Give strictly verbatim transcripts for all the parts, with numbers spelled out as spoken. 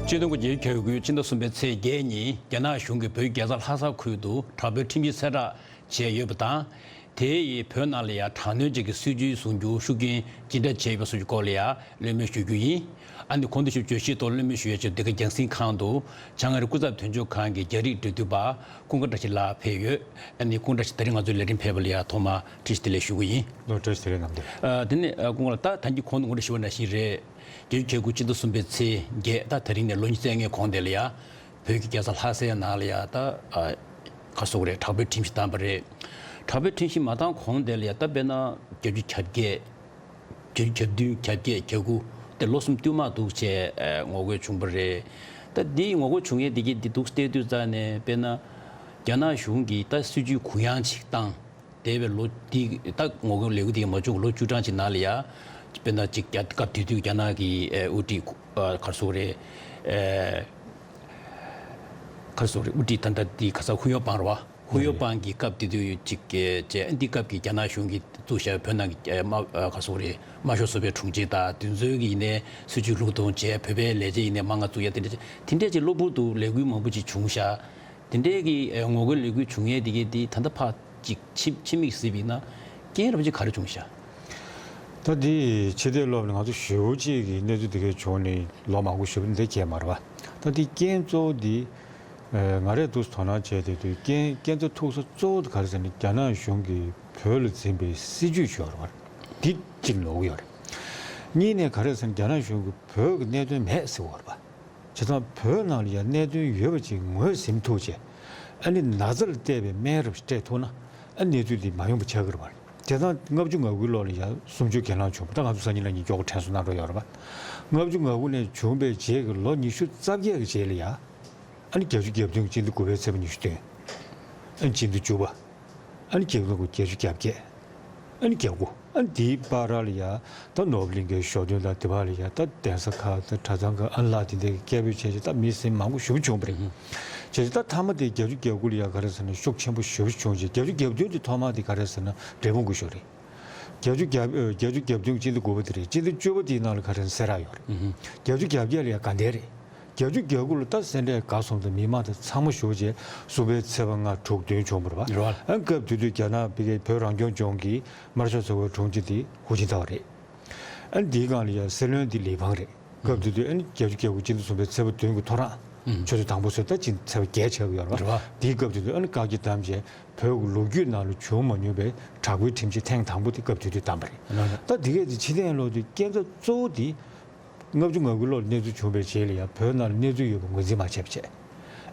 ཆིག་སྟོང་དགུ་བརྒྱ་བརྒྱད་ཅུ་གྱ་དགུ་ཕྱི་ཟླ་གསུམ་པའི་ཚེས་བརྒྱད་ཉིན་རྒྱ་ནག་གཞུང་གིས་བོད་ཀྱི་རྒྱལ་ས་ལྷ་ས་ཁུལ་དུ་དྲག་པོའི་ཁྲིམས་གཞི་གསལ་བསྒྲགས་བྱས་ཡོད་པ་དང་། དེ་ཡིས་བོད་ནང་ལ་ཡང་དྲག་གནོན་བཅས་ཀྱི་སྲིད་ཇུས་བཟུང་རྒྱུ་ཤུགས་རྐྱེན་ཇི་འདྲ་བྱས་ཡོད་པ་སོགས་ཀྱི་སྐོར་ལ་ཡང་གླེང་མོལ་ཞུ་རྒྱུ་ཡིན། ཨ་ནི་གོང་དུ་ཞུས་བརྗོད་གཞིའི་ཐོག་གླེང་མོལ་ཞུ་ཡས་ཆེད་འདི་ག་རྒྱང་སྲིང་ཁང་དུ་བྱང་ཨ་རི་སྐུ་ཚབ་དོན་གཅོད་ཁང་གི་རྒྱ་རིགས་འབྲེལ་མཐུད་པ་ཀུན་དགའ་བཀྲ་ཤིས་ལགས་ཕེབས་ཡོད། ཨ་ནི་ཀུན་དགའ་བཀྲ་ཤིས་ད་རིང་ང་ཚོའི་ལས་རིམ་ཕེབས་པ་ལ་ཡང་ཐོག་མར་བཀྲ་ཤིས་བདེ་ལེགས་ཞུ་གི་ཡིན། ལོ་བཀྲ་ཤིས་བདེ་ལེགས་རྣམ་རྒྱལ། ཨ། དེ་ནས་ཨ་ཀུན་དགའ་ལགས། ད་ད་གིན་གོང་དུ་ངོ་སྤྲོད་ཞུས་པ་ནང་བཞིན་རེད། བརྒྱད་ཅུ་གྱ་དགུ་ཕྱི་ཟླ་གསུམ་པའི་ཚེས་བརྒྱད། ད་དེ་རིང་ནས་ལོ་གཉིས་རྩ་ལྔའི་གོང་དེ་ལ་ཡ། བོད་ཀྱི་རྒྱལ་ས་ལྷ་སའི་ནང་ལ་ཡ་ད། ཨ། ག་རེ་ཟེར་དགོས་རེད། དྲག་པོའི་ཁྲིམས་གཞི་བཏང་པ་རེད། དྲག་པོའི་ཁྲིམས་གཞི་མ་བཏང་གོང་དེ་ལ་ཡ་ད་དཔེར་ན་བརྒྱད་ཅུ་གྱ་བརྒྱད། བརྒྱད་ཅུ་གྱ་བདུན། གྱ་བརྒྱད། གྱ་དགུ། དེ་ལོ་གསུམ་བསྟུད་མར་འདུག་བྱས་ཨ་ངོ་རྒོལ་བྱུང་པ་རེད། ད་འདི་ངོ་རྒོལ་བྱུང་ཡས་འདི་གི་འདི་འདུག་བལྟས་དུས་ཙང་ནས་དཔེར་ན། རྒྱ་ནག་གཞུང་གིས་ད་སྲིད་ཇུས་གུ་ཡངས་ཅིག་བཏང་། འདས་པའི་ལོ་འདི་ད་ངོ་རྒོལ་ལས་འགུལ་འདི་མ་བྱུང་ལོ་བཅུ་གྲངས་ཅིག་ནང་ལ་ཡ། དཔེར་ན་ཅིག་རྒྱ་སྐབས་དེ་དུས་རྒྱ་ནག་གི་ཨེ་དབུ་ཁྲིད་ཨ་ག་རེ་ཟེར་དགོས་རེད། ཨེ་ག་རེ་ཟེར་དགོས་རེད། དབུ་ཁྲིད་ད་ལྟ་འདི་ག་ས་ཧུ་ཡོ་པང་རེད་བ། ཧུ་ཡོ་པང་གི་སྐབས་དེ་དུས་ཅིག་བྱས། འདི་སྐབས་ཀྱི་རྒྱ་ནག་གཞུང་གིས་བཙུགས་བཞག་བོད་ནང་གི་ཨེ་དམག་ཨ་ག་རེ་ཟེར་དགོས་རེད། དམར་ཤོག་ཚོགས་པའི་དྲུང་ཆེ་དང་དེ་ཚོའི་གི་ཡིན་ནའི་སྲིད་ཇུས་ལུགས་མཐུན་བྱས། བོད་པའི་ལས་བྱེད་ཡིན་ནའི་མང་ང་བཙུགས་ཡ། དེ་འདྲ་དེ་འདྲ་ཅིག་གློ་བུར་དུ་ལས་འགུལ་མང་པོ་ཅིག་བྱུང་ཤག་དེ་འདྲའི་གི་ཨེ་ངོ་རྒོལ་ལས་འགུལ་བྱུང་ཡས་དེ་གས་དེ་ད་ལྟ་ཕར་ཅིག་ཕྱི་ཕྱི་མིག་གཟིགས་པ་ཡིན་ན་རྐྱེན་རབ་ཅིག་ག་རེ་བྱུང་ཤག་ད་དེ་ཕྱི་བལྟས་ལོག་ནས་ང་ཚོ་ཞེ་པོ་ཅིག་གི་གནས་ཚུལ་དེ་གས་བྱུང་ནས་ལོ་མང་པོ་ཞེ་པོ་འདི་འཁེལ་མ་རེད་བ། ད་དེ་རྐྱེན་གཙོ་བོ་དེ་ཨེ་ང་རས་འདུག་སེ་དོ་སྣང་བྱས་བསྡད་དུས་རྐྱེན་རྐྱེན་རྩ་ཐུག་ས་གཙོ་བོ་དེ་ག་རེ་ཟེར་ན། རྒྱ་ནག་གཞུང་གིས་བོད་ལ་འཛིན་པའི་སྲིད་ཇུས་ཤིག་ཡོད་རེད་བ། དེ་གཅིག་ནོར་གི་ཡོད་རེད། གཉིས་ནས་ག་རེ་ཟེར་ན། རྒྱ་ནག་གཞུང་གིས་བོད་ཀྱི་གནད་དོན་མེད་ཟེར་བ་རེད་བ། བྱས་ཙང་བོད་ནང་ལ་ཡང་གནད་དོན་ཡོད་པ་ཅིག་ངོས་ཟིན་ཐུབ་བྱས། ཨ་ནི་ན་ཚ་ལ་བལྟས་པའི་སྨན་རབ་ཞིག་སྤྲད་ཐུབ་ན། ཨ་ནི་གནས་ཚུལ་འདི་མ་ཡོང་པ་ཆགས་ཀྱི་རེད་བ། བྱས་ཙང་ལྔ་བཅུ་ང་དགུའི་ལོ་ལ་ཡང་གསུམ་བཅུའི་གྱེན་ལངས་བྱུང་བ། ད་ང་ཚོ་སང་ཉིན་གནངས་ཉིན་མགྱོགས་པོ་དྲན་གསོ་གནང་རོགས་ཡོད་རེད་བ། ལྔ་བཅུ་ང་དགུ་ནས་བྱུང་བའི་རྗེས་ཀྱི་ལོ་ཉི་ཤུ་རྩ་བརྒྱད་ཀྱི་རྗེས་ལ་ཡང་། ཨ་ནི་བརྒྱད་ཅུ་གྱ་བདུན་གྱི་སྤྱི་ཟླ་དགུ་པའི་ཚེས་པ་ཉི་ཤུ་བདུན། ཨ་ནི་སྤྱི་ཟླ་བཅུ་པ། ཨ་ནི་སྤྱི་ཟླ་དགུ། བརྒྱད་ཅུ་གྱ་བརྒྱད། ཨ་ནི་གྱ་དགུ། ཨ་ནི་དེའི་བར་ལ་ཡ་ད་ནོར་བུ་གླིང་གའི་ཞོ་སྟོན་དང་དེ་བར་ལ་ཡ་ད་གདན་ས་ཁག་ད་གྲྭ་ཚང་ཁག་ཨ་ནི་ལགས་དེ་འདྲའི་སྐད་འབོད་བྱས་བྱས་ད་མི་སེམས་མང་པོ་ཞེ་པོ་བྱུང་བ་རེད། བྱས་བྱས་ད་མཐའ་མ་དེ་བརྒྱད་ཅུ་གྱ་དགུ་ལ་ཡ་ག་རེ་ཟེར་ན་ཤུགས་ཆེན་པོ་ཞེ་པོ་བྱུང་བྱས། བརྒྱད་ཅུ་གྱ་བདུན་དེ་ཐོག་མ་དེ་ག་རེ་ཟེར་ན་འབྲས་སྤུངས་ཀྱི་ཞོ་རེད། བརྒྱད་ཅུ་གྱ་ཨ་བརྒྱད་ཅུ་གྱ་བདུན་གྱི་སྤྱི་ཟླ་དགུ་པ་དེ་རེད། སྤྱི་ཟླ་བཅུ་པ་དེའི་ནང་ལ་ག་རེ་ཟེར་ར་ཡོད་རེད། བརྒྱད་ཅུ་གྱ་བརྒྱད་ལ་ཡ་དགའ་ལྡན་རེད། བརྒྱད་ཅུ་གྱ་དགུ་ལ་ད་སེ་འབྲས་དགའ་སོང་དང་མི་མང་དང་ཚང་མ་ཞེ་པོ་བྱས། གསུམ་པའི་ཚེས་པ་ལྔ་དྲུག་བདུན་བྱུང་བ་རེད་བ། རེད་བ། ཨ་སྐབས་དེ་དུས་རྒྱ་ནག་ཕ་གིའི་བོད་རང་སྐྱོང་ལྗོངས་ཀྱི་དམར་ཤོག་ཚོགས་པའི་དྲུང་ཆེ་དེ་ཧུའུ་ཅིན་ཐའོ་རེད། ཨ་ནི་དེའི་སྒང་ལ་ཡ་སྲིད་བློན་དེ་ལི་ཕང་རེད། སྐབས་དེ་དུས་ཨ་ནི་བརྒྱད་ཅུ་གྱ་དགུ་སྤྱི་ཟླ་གསུམ་པའི་ཚེས་པ་བདུན་གྱི་ཐོ་རངས། ཨུམ། ཆུ་ཚོད་དང་པོ་ཚོད་ད་ཅིག་ཚེས་པ་བརྒྱད་ཆགས་ཀྱི་ཡོད་རེད་བ། རེད་བ། དེའི་སྐབས་དེ་དུས་ཨ་ནི་བཀའ་ཁྱབ་བསྡམས་བྱས། བོད་ཀྱི་ལོ་རྒྱུས་ནང་ལ་བྱུང་མ་མྱོང་བའི་དྲག་པོའི་ཁྲིམས་གཞི་ཐེངས་དང་པོ་དེ་སྐབས་དེ་དུས་བསྡམས་པ་རེད། ད་དེ་གས་དེ་ཕྱི་ཐེངས་ལོག་དུས་རྐྱེན་རྩ་གཙོ་བོ་དེ། ལྔ་བཅུ་ང་དགུའི་ལོར་གནས་ཚུལ་བྱུང་བའི་རྗེས་ལ་ཡང་བོད་ནང་ལ་གནས་ཚུལ་ཡོད་པ་ངོས་འཛིན་མ་བྱས་པ་བྱས།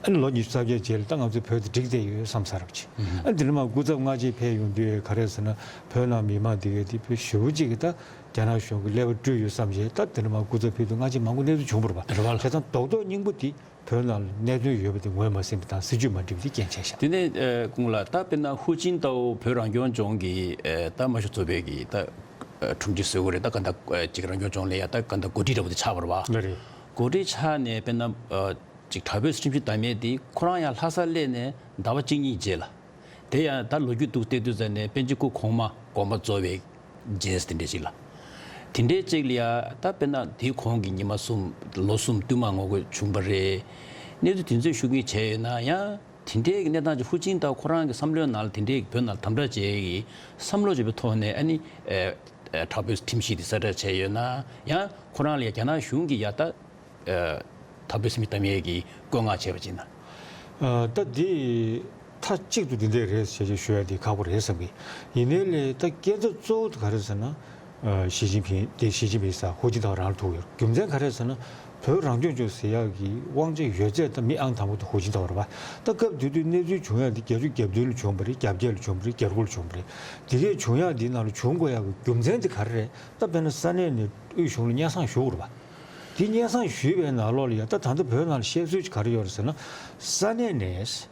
ཨ་ནི་ལོ་ཉི་ཤུ་རྩ་བརྒྱད་རྗེས་ལ་ད་ང་ཚོ་བོད་དེ་འགྲིག་བསྡད་ཡོད་བསམ་ས་རབ་ཅིག་ཨ་ནི་དེ་ནས་མར་སྐུ་ཚབ་སྔ་རྗེས་ཕེབས་ཡོང་དུས་ག་རེ་ཟེར་ན། བོད་ནང་མི་མང་དེ་གས་དེ་བོད་ཞེ་པོ་ཅིག་གིས་ད་རྒྱ་ནག་གཞུང་གི་ཀླད་པ་བཀྲུས་ཡོད་བསམ་བྱས། ད་དེ་ནས་མར་སྐུ་ཚབ་ཕེབས་དུས་སྔ་རྗེས་མང་པོ་གནས་ཚུལ་བྱུང་བ་རེད་པ། རེད་པ། བྱས་ཙང་རྡོག་རྡོག་སྙིང་པོ་དེ་བོད་ནང་ལ་གནད་དོན་ཡོད་པ་དེ་ངོས་མ་ཟིན་པ་དང་སྲིད་ཇུས་མ་འགྲིག་པ་དེ་རྐྱེན་བྱས་ཤག་དེ་ནས་ཨ་ཁོང་ལ་ད་དཔེར་ན་ཧུའུ་ཅིན་ཐའོ་བོད་རང་སྐྱོང་ལྗོངས་ཀྱི་ཨ་ད་དམར་ཤོག་ཚོགས་པའི་གི་ད་ཨ་དྲུང་ཆེ་ཟེར་དགོས་རེད། ད་ག་ད་ཨ་ཅིག་རང་སྐྱོང་ལྗོངས་ལ་ཡ་ད་ག་ད་འགོ་ཁྲིད་འདྲ་པོ་དེ་ཆགས་པ་རེད་པ། ལགས་རེད། འགོ་ཁྲིད་ཆགས་ནས་དཔེར་ན་ཨ་ཅིག་དྲག་པོའི་ཁྲིམས་གཞི་བསྡམས་ཡས་དེ་ཁོ་རང་ཡང་ལྷ་སར་སླེབས་ནས་ཟླ་བ་གཅིག་གཉིས་རྗེས་ལ། དེ་ཡང་ད་ལོ་རྒྱུས་འདུག་བལྟས་དུས་ཙམ་ནས་པཎ་ཆེན་སྐུ་གོང་མ་དགོངས་པ་རྫོགས་པའི་རྗེས་དེ་འདྲ་ཅིག་ལ། དེ་འདྲའི་ཅིག་ལ་ཡ་ད་དཔེར་ན་དེའི་གོང་གི་ཉི་མ་གསུམ་ལོ་གསུམ་བསྟུད་མར་ངོ་རྒོལ་བྱུང་བ་རེད། གནས་ཚུལ་དེ་ཚོས་ཤུགས་རྐྱེན་བྱས་ཡོད་ན་ཡང་། དེ་འདྲའི་གི་གནས་སྟངས་ཅིག་ཧུའུ་ཅིན་ཐའོ་ཁོ་རང་གི་བསམ་བློའི་ནང་ལ་དེ་འདྲའི་བོད་ནང་དམ་དྲག་བྱེད་ཀྱི་བསམ་བློ་བྱས་པའི་ཐོག་ནས་ཨ་ནི་ཨ་ཨ་དྲག་པོའི་ཁྲིམས་གཞི་དེ་གསལ་བསྒྲགས་བྱས་ཡོད་ན། ཡང་ཁོ་རང་ལ་ཡ་རྒྱ་ནག་གཞུང་གིས་ཡ་ད་ཨ་དྲག་པོའི་ཁྲིམས་གཞི་བསྡམས་ཡས་ཀྱི་བཀོད་མངགས་བྱས་པ་ཅིག་ན། ཨ་ད་འདི་མཐའ་གཅིག་ཏུ་འདི་འདྲས་རེད་ཟེར་བྱས་ཞུ་ཡ་འདི་ཁག་པོ་རེད་བསམ་གི། ཡིན་ནའི་ལས་ད་རྐྱེན་རྩ་གཙོ་བོ་དེ་ག་རེ་ཟེར་ན། ཨ་ཞི་ཅིན་ཕིང་དེ་ཞི་ཅིན་ཕིང་ཟེར་ཧུའུ་ཅིན་ཐའོ་རང་ལ་ཐུག་ཡོད། རྒྱུ་མཚན་ག་རེ་ཟེར་ན། བོད་རང་སྐྱོང་ལྗོངས་ཟེར་ཡག་གི་དབང་ཆ་ཡོད་ཚད་ད་མི་ཨང་དང་པོ་དེ་ཧུའུ་ཅིན་ཐའོ་རེད་པ། ད་སྐབས་དེ་དུས་གནས་ཚུལ་བྱུང་ཡག་དེ་བརྒྱད་ཅུ་གྱ་བདུན་ལ་བྱུང་བ་རེད། གྱ་བརྒྱད་ལ་བྱུང་བ་རེད། གྱ་དགུ་ལ་བྱུང་བ་རེད། དེ་གས་བྱུང་ཡག་དེའི་ནང་ལ་བྱུང་དགོས་ཡག་གི་རྒྱུ་མཚན་དེ་ག་རེ་རེད། ད་དཔེར་ན་ས་གནས་ནས་དབུས་གཞུང་ལ་སྙན་སེང་ཞུ་དགོས་རེད་པ། དེ་སྙན་སེང་ཞུས་པའི་ནང་ལོགས་ལ་ཡ་ད་ད་ལྟ་བོད་ནང་ལ་བཤད་སྲོལ་ག་རེ་ཡོད་རེད་ཟེར་ན། ས་གནས་ནས་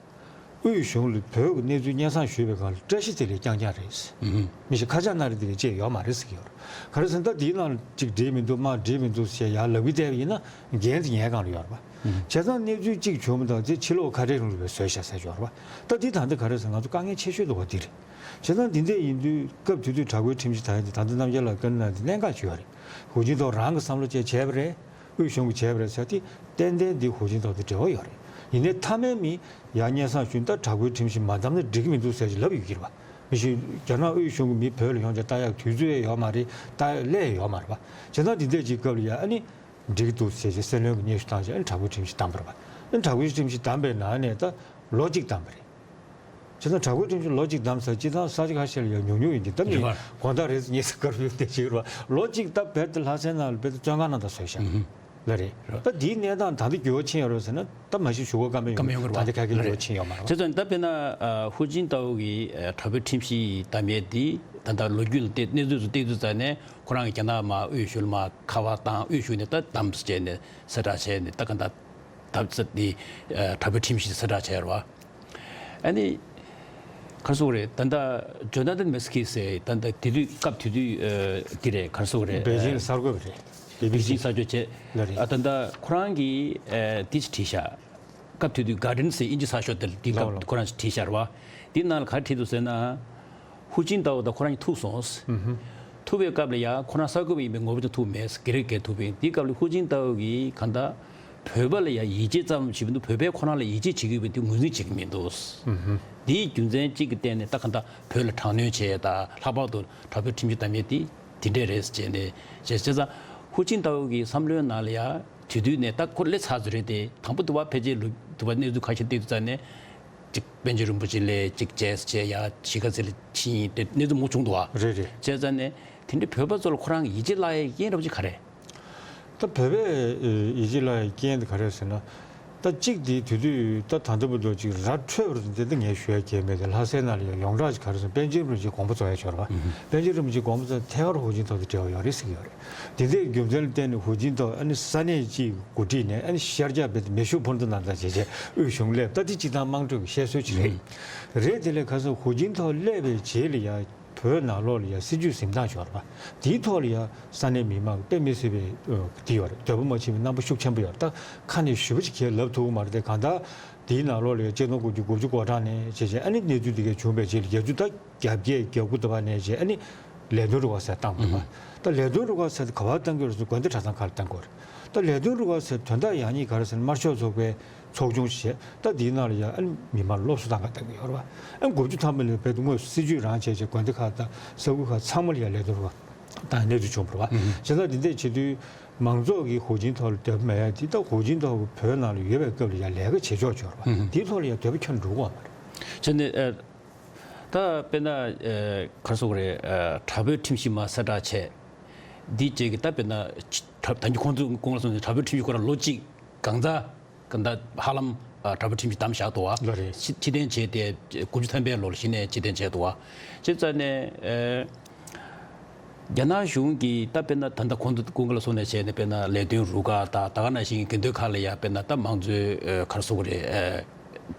དབུས་གཞུང་ལ་བོད་ཀྱི་གནས་ཚུལ་སྙན་སེང་ཞུས་པའི་སྒང་ལ་བཀྲ་ཤིས་བདེ་ལེགས་རྐྱང་རྐྱང་རེད། ཨུ་ཧུམ། མི་ཤི་ཁ་ཆག་སྣ་རེ་དེ་རེད་ཅེས་ཡོད་མ་རེད་ཟེར་གྱི་ཡོད་རེད། ག་རེ་ཟེར་ན་ད་དེའི་ནང་ལ་ཅིག་འགྲིག་མི་འདུག་མ་འགྲིག་མི་འདུག་ཟེར་ཡར་ལབ་ཀྱི་བསྡད་པ་ཡིན་ན་འགན་དེ་ངའི་སྒང་ལ་ཡོད་རེད་པ། ཨུ་ཧུམ། བྱས་ཙང་གནས་ཚུལ་གཅིག་བྱུང་མི་འདུག་དེ་ཕྱི་ལོགས་ཁ་བྲལ་རིང་ལུགས་པའི་བཟོས་བཞག་ཟེར་གྱི་ཡོད་རེད་པ། ད་འདི་ད་འདི་ག་རེ་ཟེར་ང་ཚོ་དཀའ་ངལ་ཆེ་ཤོས་འདུག་པ་འདི་རེད། བྱས་ཙང་འདི་འདྲས་ཡིན་དུས་སྐབས་དེ་དུས་དྲག་པོའི་ཁྲིམས་གཞི་ད་ཡིན་དེ་ད་ལྟ་རྣམ་རྒྱལ་ལགས་བཀའ་འདྲི་གནང་དེ་གནད་འགག་ཅིག་ཡོད་རེད། ཧུའུ་ཅིན་ཐའོ་རང་གི་བསམ་བློ་བཅས་བྱས་པ་རེད། དབུས་གཞུང་གིས་བྱས་པ་རེད་ཟེར་དེ་ཏན་ཏན་འདི་ཧུའུ་ཅིན་ཐའོ་དང་འབྲེལ་བ་ཡོད་རེད། ཡིན་ནའི་མཐའ་མའི་མི་ཡང་སྙན་སེང་ཞུས་ད་དྲག་པོའི་ཁྲིམས་གཞི་མ་བསྡམས་ན་འགྲིག་གི་མི་འདུག་ཟེར་ཅིག་ལབ་ཡོད་ཀྱི་རེད་བ། མི་ཤེས། རྒྱ་ནག་དབུས་གཞུང་གིས་མི་བོད་ལ་ཡོང་བྱས་ལྟ་ཡག་དུས་ཚོད་ཡོད་མ་རེད། ལྟ་ཡག་སླད་ཡོད་མ་རེད་བ། བྱས་ཙང་འདི་འདྲས་ཅིག་སྐབས་ལ་ཡ་ཨ་ནི་འགྲིག་གི་འདུག་ཟེར་བྱས་སྲིད་བློན་གྱིས་སྙན་ཞུ་བཏང་བྱས་ཨ་ནི་དྲག་པོའི་ཁྲིམས་གཞི་བསྡམས་པ་རེད་བ། ཨ་ནི་དྲག་པོའི་ཁྲིམས་གཞི་བསྡམས་པའི་ནང་ནས་ད་ལོ་གཅིག་བསྡམས་པ་རེད། བྱས་ཙང་དྲག་པོའི་ཁྲིམས་གཞི་ལོ་གཅིག་བསྡམས་ཚར་སྤྱིར་བཏང་ས་ཆ་ཁ་ཤས་ལ་ཡང་ཉུང་ཉུང་ཡིན་གྱི། ད་མི་རེད་བ། དགོང་དག་རེས་ཉེས་སུ་དཀར་པོའི་བལྟས་བྱེད་རུ་བ་ལོ་གཅིག་ད་བལ་དུ་ལྷ་སའི་ནང་ལ་བལ་དུ་བཙོན་ཁང་ནང་ད་བཟོས་ཤག་ལ་རེད། ད་འདིའི་གནས་སྟངས་ད་ལྟ་འགྱུར་བ་ཕྱིན་ཡོད་རེད་ཟེར་ན་ད་མ་གཞི་ཞུ་གོ་བཀའ་མོལ་ཡོང་གི་མ་རེད། ད་ལྟ་ཁ་སྐད་འགྱུར་བ་ཕྱིན་ཡོད་མ་རེད། བྱས་ཙང་ད་དཔེར་ན་ཧུའུ་ཅིན་ཐའོ་གི་དྲག་པོའི་ཁྲིམས་གཞི་བསྡམས་ཡས་འདི་ད་ལྟ་ལོ་རྒྱུས་ལ་བལྟས་གནས་ཚུལ་ཚོ་བལྟས་དུས་ཙ་ནས་ཁོ་རང་གི་རྒྱ་ནག་མར་དབུས་གཞུང་ལ་མར་ཁ་པར་བཏང་དབུས་གཞུང་ནས་ད་བསྡམས་བྱས་ནས་གསལ་བསྒྲགས་བྱས་ནས་ད་ག་ད་ད་ཚ་འདི་དྲག་པོའི་ཁྲིམས་གཞི་གསལ་བསྒྲགས་བྱས་རེད་བ། ཨ་ནི། ག་རེ་ཟེར་དགོས་རེད། ད་ལྟ་ཇོ་ན་ཐན་མེ་སི་ཁི་ཟེར་ད་ལྟ་དེ་དུས་སྐབས་དེ་དུས་ཨ་འདི་རེད། ག་རེ་ཟེར་དགོས་རེད། པེ་ཅིང་ལ་གསར་འགོད་པ་རེད། པེ་ཅིང་གསར་འགོད་བྱས། ལ་རེད། ཨ་ད་ལྟ་ཁོ་རང་གིས་ཨ་འདི་ཞིག་བྲིས་ཤག་སྐབས་དེ་དུས་གྷར་ཌེན་ཟེར་དབྱིན་ཇི་གསར་ཤོག་དེ་ལ་འདི་ལ་སྐབས་ལ་ཁོ་རང་ཞིག་བྲིས་ཤག་རེད་བ། འདི་ནང་ལ་ག་རེ་བྲིས་འདུག་ཟེར་ན། ཧུའུ་ཅིན་ཐའོ་དང་ཁོ་རང་གཉིས་ཐུག་སོང་། ཨུ་ཧུ། ཐུག་པའི་སྐབས་ལ་ཡ་ཁོ་རང་གསར་འགོད་པ་ཡིན་པའི་ངོ་བོ་དེ་ཐུག་མེད། སྒེར་སྒེར་ཐུག་པ་ཡིན། དེའི་སྐབས་ལ་ཧུའུ་ཅིན་ཐའོ་གིས་གང་ལྟར་བོད་པ་ལ་ཡ་ཡིད་ཆེས་ཙམ་བྱེད་མི་འདུག་བོད་པས་ཁོ་རང་ལ་ཡིད་ཆེས་བྱེད་ཀྱི་ཡོད་པའི་དེ་ངོས་འཛིན་བྱེད་ཀྱི་མི་འདུག་ཨུ་ཧུ། དེའི་རྒྱུ་མཚན་གཅིག་གི་སྟེང་ནས་ད་གང་ལྟར་བོད་ལ་དྲག་གནོན་བྱས་ད་ལྷག་པར་དུ་དྲག་པོའི་ཁྲིམས་གཞི་བསྡམས་ཡས་དེ་དེ་འདྲས་རེད་ཟེར་བྱས་ནས་བྱས་བྱས་ཙང་ཧུའུ་ཅིན་ཐའོ་གི་བསམ་བློའི་ནང་ལ་ཡ། དེ་དུས་ནས་ད་ཁོ་སླེབས་ཚར་ཚོད་རེད་དེ། དང་པོ་དུ་བ་ཕལ་ཆེར་ལོ་དུ་བ་གནས་ཚུལ་ཁ་ཤས་བལྟས་དུས་ཙ་ནས་ཅིག་པཎ་ཆེན་རིན་པོ་ཆེ་སླེབས། ཅིག་མཇལ་བྱས་ཡ་གཞིས་ཀ་རྩེ་ལ་ཕྱིན་ཡིན་དེ་གནས་ཚུལ་མང་པོ་བྱུང་འདུག་བ། རེད་རེད། བྱས་ཙ་ནས་དེ་འདྲའི་བོད་པ་ཚོ་ལ་ཁོ་རང་གི་ཡིད་ཆེས་བརླག་ཡའི་རྐྱེན་རབ་ཅིག་ག་རེ། ད་བོད་པས་ཡིད་ཆེས་བརླག་ཡའི་རྐྱེན་དེ་ག་རེ་ཟེར་ན། ད་གཅིག་དེ་དེ་དུས་ད་ད་ལྟ་བར་དུ་ཅིག་ར་འཕྲོད་པར་དེ་ད་ངས་ཞུ་ཡ་གལ་མེད་དེ། ལྷ་སའི་ནང་ལ་ཡང་ཡོངས་གྲགས་ཅིག་ག་རེ་ཟེར་ན་པཎ་ཆེན་རིན་པོ་ཆེའི་དགོངས་པ་རྫོགས་ཡ་ཡོད་རེད་བ། པཎ་ཆེན་རིན་པོ་ཆེའི་དགོངས་པ་རྫོགས་ཐད་ཀར་ཧུའུ་ཅིན་ཐའོ་དང་འབྲེལ་བ་ཡོད་རེད་ཟེར་གྱི་ཡོད་རེད། དེ་འདྲའི་རྒྱུ་མཚན་ལ་བརྟེན་ནས་ཧུའུ་ཅིན་ཐའོ་ཨ་ནི་ས་གནས་གཅིག་གི་འགོ་ཁྲིད་ནས་ཨ་ནི་ཤར་རྒྱག་བྱས་ཏེ་མེ་ཤུགས་འཕུར་མདའ་ནང་ལྟ་བྱས་བྱས་དབུས་གཞུང་སླེབས། ད་དེ་སྤྱིར་བཏང་དམངས་ཁྲོད་ཀྱི་བཤད་སྲོལ་ཅིག་རེད། རེད། དེ་ལས་ཁ་སང་ཧུའུ་ཅིན་ཐའོ་སླེབས་པའི་རྗེས་ལ་ཡ་བོད་ནང་ལོགས་ལ་ཡ་སྲིད་ཇུས་འཛིན་སྟངས་ཤིག་ཡོད་རེད་པ། དེའི་ཐོག་ལ་ཡ་ས་གནས་མི་མང་དཔེ་མི་སྲིད་པའི་ཨ་འདི་ཡོད་རེད། འདོད་པ་མ་བྱེད་པའི་རྣམ་པ་ཤུགས་ཆེན་པོ་ཡོད་རེད། ད་ཁ་ནས་ཞེ་པོ་ཅིག་ཁས་ལབ་ཐུབ་ཀྱི་མ་རེད་དེ། གང་ལྟར་དེའི་ནང་ལོགས་ལ་ཡ་གཅིག་སྟོང་དགུ་བརྒྱ་དགུ་བཅུ་གོ་གྲངས་ནས་བྱས་བྱས་ཨ་ནི་གནས་ཚུལ་འདི་གའི་བྱུང་བའི་རྗེས་ལ་བརྒྱད་ཅུ་ད་གྱ་བརྒྱད་གྱ་དགུ་འདྲ་བ་ནས་བྱས་ཨ་ནི་ལས་དོན་རུ་ཁག་ཟེར་བཏང་དགོས་པ། ད་ལས་དོན་རུ་ཁག་ཟེར་དེ་ག་པར་བཏང་གི་རེད་ཟེར་དགོན་སྡེ་གྲྭ་ཚང་ཁག་ལ་བཏང་དགོས་རེད། ད་ལས་དོན་རུ་ཁག་ཟེར་དོན་དག་ཡག་ཉེས་ག་རེ་ཟེར་ན་དམར་ཤོག་ཚོགས་པའི་ཚོགས་ཆུང་ཞིག་བྱས། ད་འདིའི་ནང་ལ་ཡ་ཨ་ནི་མི་མང་སློབ་གསོ་བཏང་ག་བཏང་གི་ཡོད་རེད་བ། ཨ་ནི་དགུ་བཅུ་ཐམ་པ་ནས་བོད་དུ་དངོས་སུ་སྲིད་ཇུས་རང་བྱས་བྱས་དགོན་སྡེ་ཁག་དང་ས་ཁུལ་ཁག་ཚང་མ་ལ་ཡ་ལས་དོན་རུ་ཁག་བཏང་གནས་ཚུལ་བྱུང་བ་རེད་བ། བྱས་ཙང་འདི་འདྲས་བྱེད་དུས་མང་ཚོགས་ཀྱིས་ཧུའུ་ཅིན་ཐའོ་ལ་འདོད་པ་མེད་ཡ་དེ་ད་ཧུའུ་ཅིན་ཐའོ་བོད་ནང་ལ་ཡོད་པའི་སྐབས་ལ་ཡ་ལས་ཀ་བྱེད་ཕྱོགས་ཅིག་ཡོད་རེད་བ། དེའི་ཐོག་ལ་ཡ་འདོད་པ་ཁྱོན་འགྲོ་གི་ཡོད་མ་རེད། བྱས་ནས་ཨ། ད་དཔེར་ན་ཨ་ག་རེ་ཟེར་དགོས་རེད། ཨ་དྲག་པོའི་ཁྲིམས་གཞི་མར་གསལ་བསྒྲགས་བྱས། འདི་བཅས་ཀྱི་ད་དཔེར་ན་ད་གིན་ཁོང་ཚོས་སྐུ་ངལ་གསོ་ནས་དྲག་པོའི་ཁྲིམས་གཞི་ཁོ་རང་ལོ་གཅིག་གང་ཙམ་གང་ལྟར་ཧ་ལམ་ཨ་དྲག་པོའི་ཁྲིམས་གཞི་བསྡམས་བཞག་འདུག་བ། ལོ་རེད། ཕྱི་ཕྱིར་འཐེན་བྱས་ཏེ་དགུ་བཅུ་ཐམ་པའི་ལོ་ལ་གཞི་ནས་ཕྱིར་འཐེན་བྱས་འདུག་བ། བྱས་ཙང་ནས་ཨ་རྒྱ་ནག་གཞུང་གིས་ད་དཔེར་ན་ད་ལྟ་ཁོང་ཚོ་སྐུ་ངལ་གསོ་ནས་བྱས་ནས་དཔེར་ན་ལས་དོན་རུ་ཁག་དང་ད་ག་ནང་བཞིན་དགོན་སྡེ་ཁག་ལ་ཡ་དཔེར་ན་ད་དམངས་གཙོའི་ཨ་ག་རེ་ཟེར་དགོས་རེད། ཨ་